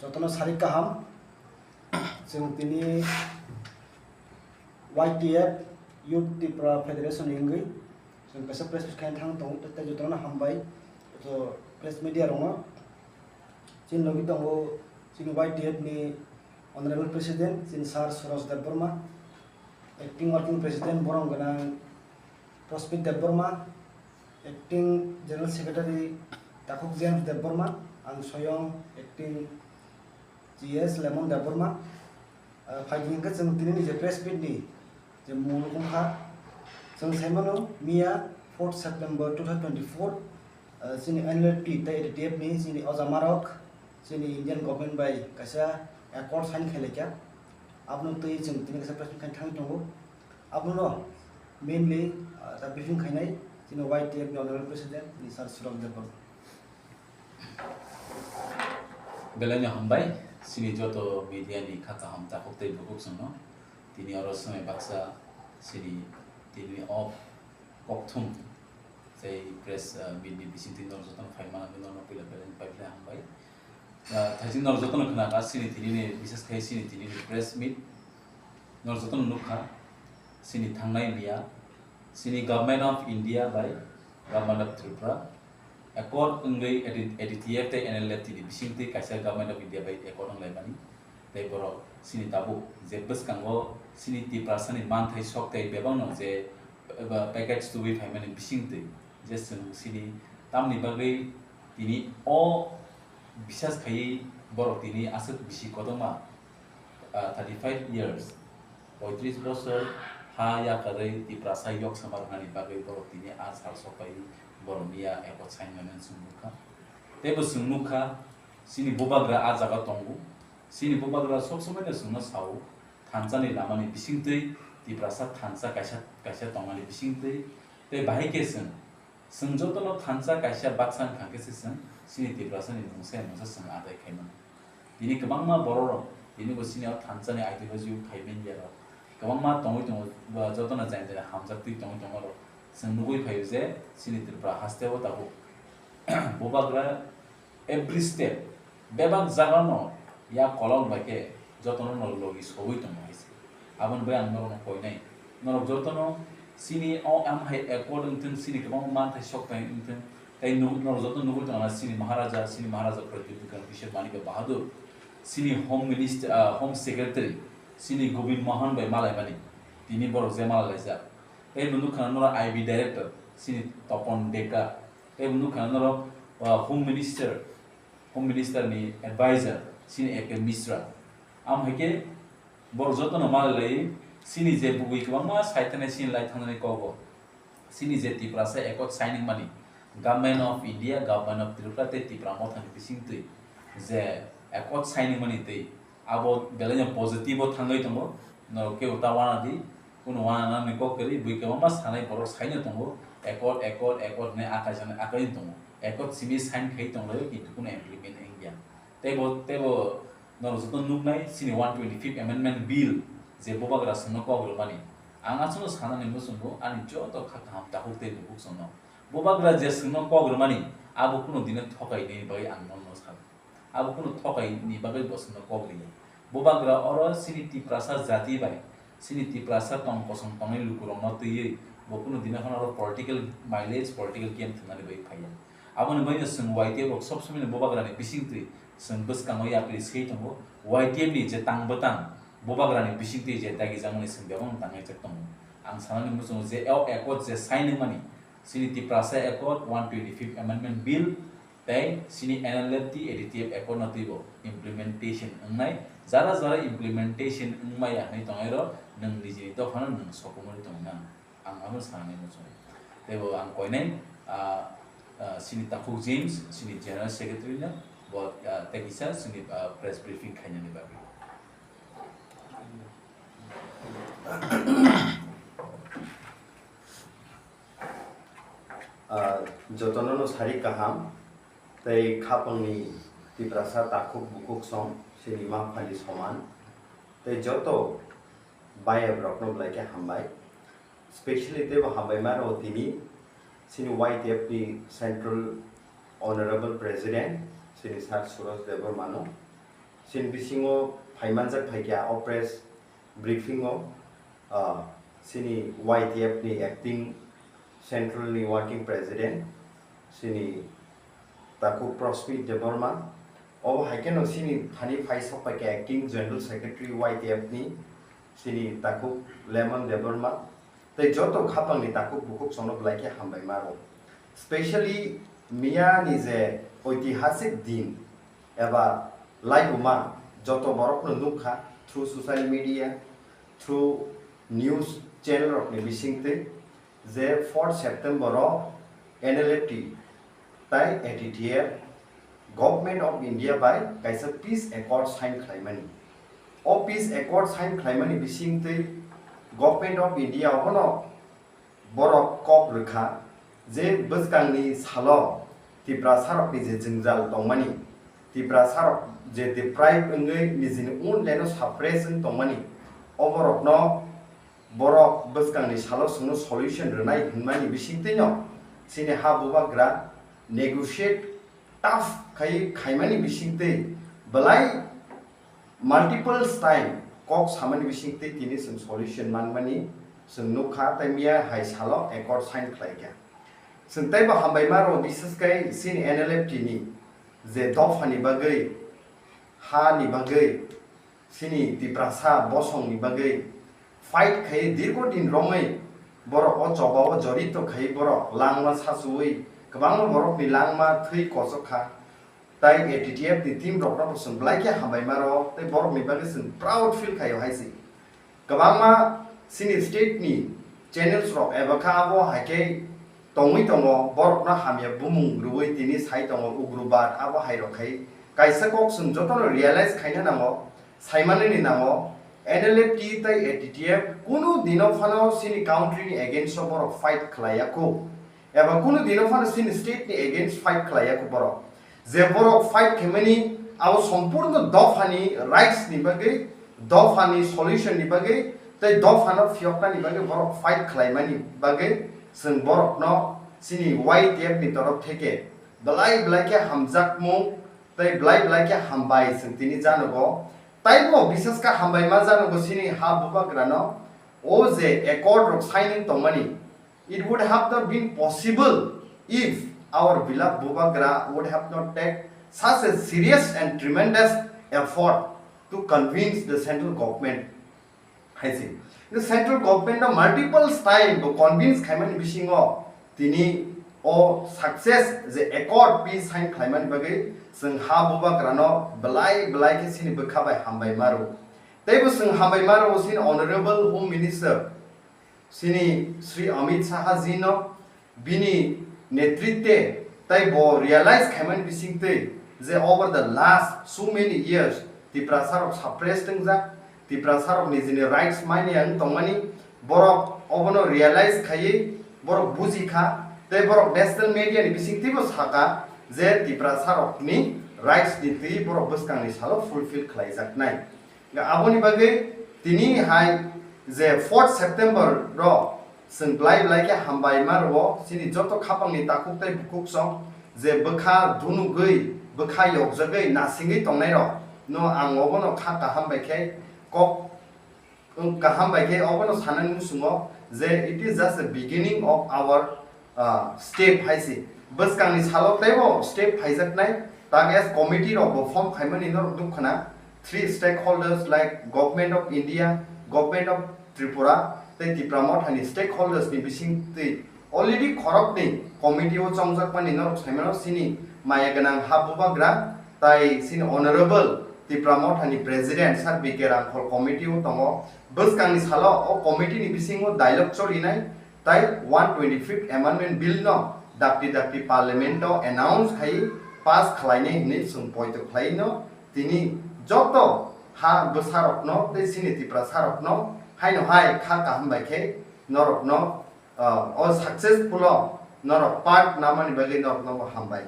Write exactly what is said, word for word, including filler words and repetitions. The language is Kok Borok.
Jotono sarik kaham. Chwng tini Y T F, Youth Tipra Federation ni wngwi chwng kaisa press meet khaina thang tongo, tei jotono hambai, joto press media rokno. Chini logi tongo chini Y T F ni Honorable President, chini Sir Suraj Debbarma, Acting Working President borong gwnang Prospit Debbarma, Acting General Secretary Takhuk James Debbarma, ang soyong Acting G S Lemon Debbarma. Ah, phaidi hwnkhe chwng tini ni je press meet ni je mung wngkha, chwng sai mano miya fourth September two thousand twenty-four, ah, chini N L F T tei A D T F ni chini ojamarok chini Indian government bai kaisa accord sign khailai kha. Abono twi chwng tini kaisa press meet khaina thangwi tongo. Abono mainly, ah, ta briefing khainai chini Y T F ni Honorable President ni Sir Suraj Debbarma. Belai no hambai, chini joto media ni kha kaham takhuk tei bukhuk chwngno. Tini oro swmai baksa chini tini o kokthum tei press, ah, meet ni bisingtwi norok jotono phai manwi norokno puila belai no paiphlai hambai. Ah, thaising norok jotono khna kha chini tini ni, bises khai chini tini ni press meet. Norok jotono nukha, chini thangnai miya, chini Government of India bai Government of Tripura accord wngwi A D T F tei N L F T ni bisingtwi kaisa Government of India bai accord wnglaimani. Tei borok chini tabuk je bwskango chini Tiprasani manthai sok tei bebakno je, eba, package tubui phaimani bisingtwi je chwng chini tamni bagwi tini o bisas khaiwi borok tini aswk bisi kotorma, ah, thirty five years, poitris bosor ha yakarwi Tiprasa yok sama rwnani bagwi borok tini a sal sokpaiwi borok miya accord sign mano chwng nukha. Tei bo chwng nukha, chini bubagra a jaga tongo, chini bubagra sob somoino chwngno sao, thansa ni lama ni bisingtwi, Tiprasa thansa kaisa, kaisa tongmani bisingtwi, tei bahai khe chwng, chwng jotono thansa kaisa baksa wngkha khe se chwng chini Tiprasa ni mungsa mungsa chwng adai khaimano. Tini kwbangma borok rok, tini bo chini o thansa ni ideology o phai manya rok, kwbangma tongwi tongo, bo jotono jani jani hamjaktwi tongwi tongo rok. Chwng nugwi phaio je chini Tripura haste o tabuk bubagra every step, bebak jagano yak kolok bai khe jotono no logi sogwi tongo hai se. Aboni bai ang norokno koinai, norok jotono chini o am hai accord wngthung, chini kwbangma manthai sok thai wngthung, tei nuk-, norok jotono nugwi tongo na chini Maharaja, chini Maharaja Pradyut Vikram Kishore Manikya Bahadur, chini Home Minister, ah, Home Secretary, chini Govind Mohan bai malaimani tini borok je malai laijak. Tei bo nukha norok I B Director, chini Topon Deka, tei bo nukha norok, ah, Home Minister, Home Minister ni advisor chini A K Mishra. Amo hai khe borok jotono malai lai, chini je bugwi kwbangma sai thani chini lai thangnani kogo. Chini je Tiprasa accord signing mani, Government of India, Government of Tripura tei Tipra Mothani bisingtwi je accord signing mani twi abo belai no positive o thangwi tongo. Norok kebo ta wana di, kunu wana nani kok kwrwi, bui kwbangma sanai borok saino tongo, accord, accord, accord hinwi akai sanai akai tongo. Accord simi sign khai tonglaio, kintu kunu implement wngya. Teibo, teibo norok joto nuknai chini one twenty-fifth Amendment Bill je bubagra chwngno kok rwmani. Ang aswkno sanani muchungo ani joto kha kaham takhuk tei bukhuk chwngno. Bubagra je chwngno kok rwmani, abo kunu dino thokai nini bagwi ang nono sakha. Abo kunu thokai ni bagwi bo chwngno kok riya. Bubagra oro chini Tiprasa jati bai, chini Tiprasa tong kosong tongnai lukurokno twiwi bo kunu dino phano oro political mileage, political game thumnani bagwi phaiya. Aboni bagwino chwng Y T F rok sob somoino bubagrani bisingtwi chwng bwskango yapri se tongo. Y T F ni je tang bwtang bubagrani bisingtwi je dagijakmani chwng bebakno tangnaijak tongo. Ang sanani muchungo je o accord je sign wngmani, chini Tiprasa Accord, one twenty-fifth Amendment Bill, tei chini N L F T, A D T F Accord no twibo implementation wngnai. Jara jara implementation wngmaya hinwi tongnairok nwng nijini dophano nwng sokomorwi tongna. Ang abo sanani muchungo. Teibo ang koinai, ah, ah, chini Takhuk James, chini General Secretary no, bo, ah, tei kisa chini, ah, press briefing khainani bagwi. Ah, jotono no sari kaham, tei khapangni Tiprasa takhuk bukhuk song, chini ma phali soman, tei joto bayap rokno belai khe hambai. Specially teibo hambai ma rw tini chini Y T F ni Central Honorable President chini Sir Suraj Debbarma no, Chini bisingo phaimanjak phaikha o press briefing o, ah, chini Y T F ni acting central ni working president, chini takhuk Prospit Debbarma, obo hai kheno chini thani phai sok phaikha acting general secretary Y T F ni, chini takhuk Lemon Debbarma, tei joto khapangni takhuk bukhuk chwngno belai khe hambai ma rw. Specially miya ni je oitihasik din eba laibuma joto borokno nukha through social media, through news channel rokni bisingtwi je fourth September o N L F T tai A T T F Government of India bai kaisa peace accord sign khlaimani. O peace accord sign khlaimani bisingtwi Government of India obono borok kok rwkha je bwskangni salo Tiprasarokni je jwngjal tongmani, Tiprasarok je deprive wngwi nijini own land o suppress wng tongmani, oborokno borok bwskangni salo chwngno solution rwnai hwnmani bisingtwino chini ha bubagra negotiate tough khai khaimani bisingtwi belai multiple time kok samani bisingtwi tini chwng solution manmani chwng nukha, tei miya hai salo accord sign khlaikha. Chwng teibo hambai ma rw, bises khai chini N L F T ni je dophani bagwi, ha ni bagwi, chini Tiprasa bosongni bagwi fight khai dirgo din romwi borok o choba o jorito khai borok langma sachuwi kwbangma borokni langma thwi kochok kha. Tai A T T F ni team rokno bo chwng belai khe hambai ma rw tei borokni bagwi chwng proud feel khaio hai se. Kwbangma chini state ni channels rok eba kha abo hai khe tongwi tongo, borokno hamya bumung rwui tini sai tongo ugrobad abo hai rok khai. Kaisa kok chwng jotono realize khaina nango, saimanani nango, N L F T tei A T T F kunu dino phano chini country ni against o borok fight khlaiya kho, eba kunu dino phano chini state ni against fight khlaiya kho borok. Je borok fight khaimani abo sompurno dophani rights ni bagwi, dophani solution ni bagwi, tei dophano phiyoknani bagwi borok fight khlaimani bagwi chwng borokno chini Y T F ni torof theke belai belai khe hamjakmung tei belai belai khe hambai chwng tini janogo. Taibo bises khe hambai ma janogo chini ha bubagrano o je accord rok signing tongmani. It would have not been possible if our beloved Bubagra would have not take such a serious and tremendous effort to convince the central government. Hai se. The central government no multiple time bo convince khaimani bisingo tini o success je accord peace sign khlaimani bagwi chwng ha bubagrano belai belai khe chini bwkha bai hambai ma rw. Tei bo chwng hambai ma rw chini Honorable Home Minister chini Shri Amit Shah ji no bini netritwe tei bo realize khaimani bisingtwi je over the last so many years Tiprasa rok suppress wngjak, Tiprasa rok nijini rights manya wng tongmani, borok obono realize khaiwi borok buji kha tei borok national media ni bisingtwibo saka je Tiprasa rokni rights ni twi borok bwskangni salo fulfill khlaijaknai. Aboni bagwi tini hai je fourth September ro chwng belai belai khe hambai ma rwo chini joto khapangni takhuk tei bukhuk song je bwkha dunugwi bwkha yokjagwi nasingwi tongnai rok no ang obono kha kaham bai khe kok kaham bai khe obono sanani muchungo je it is just a beginning of our ah, step hai se. Bwskangni salo teibo step phaijaknai. Tang as committee rok bo form khaimani norok nukkhana. Three stakeholders like Government of India, Government of Tripura tei Tipra Mothani stakeholders ni bisingtwi already khoroknwi committee o chongjakmani norok saimano chini maya gwnang ha bubagra tai chini Honorable Tipra Mothani President Sir B K Rangkhol committee o tongo. Bwskangni salo o committee ni bisingo dialogue cholinai. Tai one twenty fifth Amendment Bill no dakti dakti Parliament o announce khai pass khlainai hinwi chwng poito khlaino tini joto ha bwsarokno tei chini Tiprasarokno haino hai kha kaham bai khe norokno, ah, o successful o norok part namani bagwi norokno bo hambai.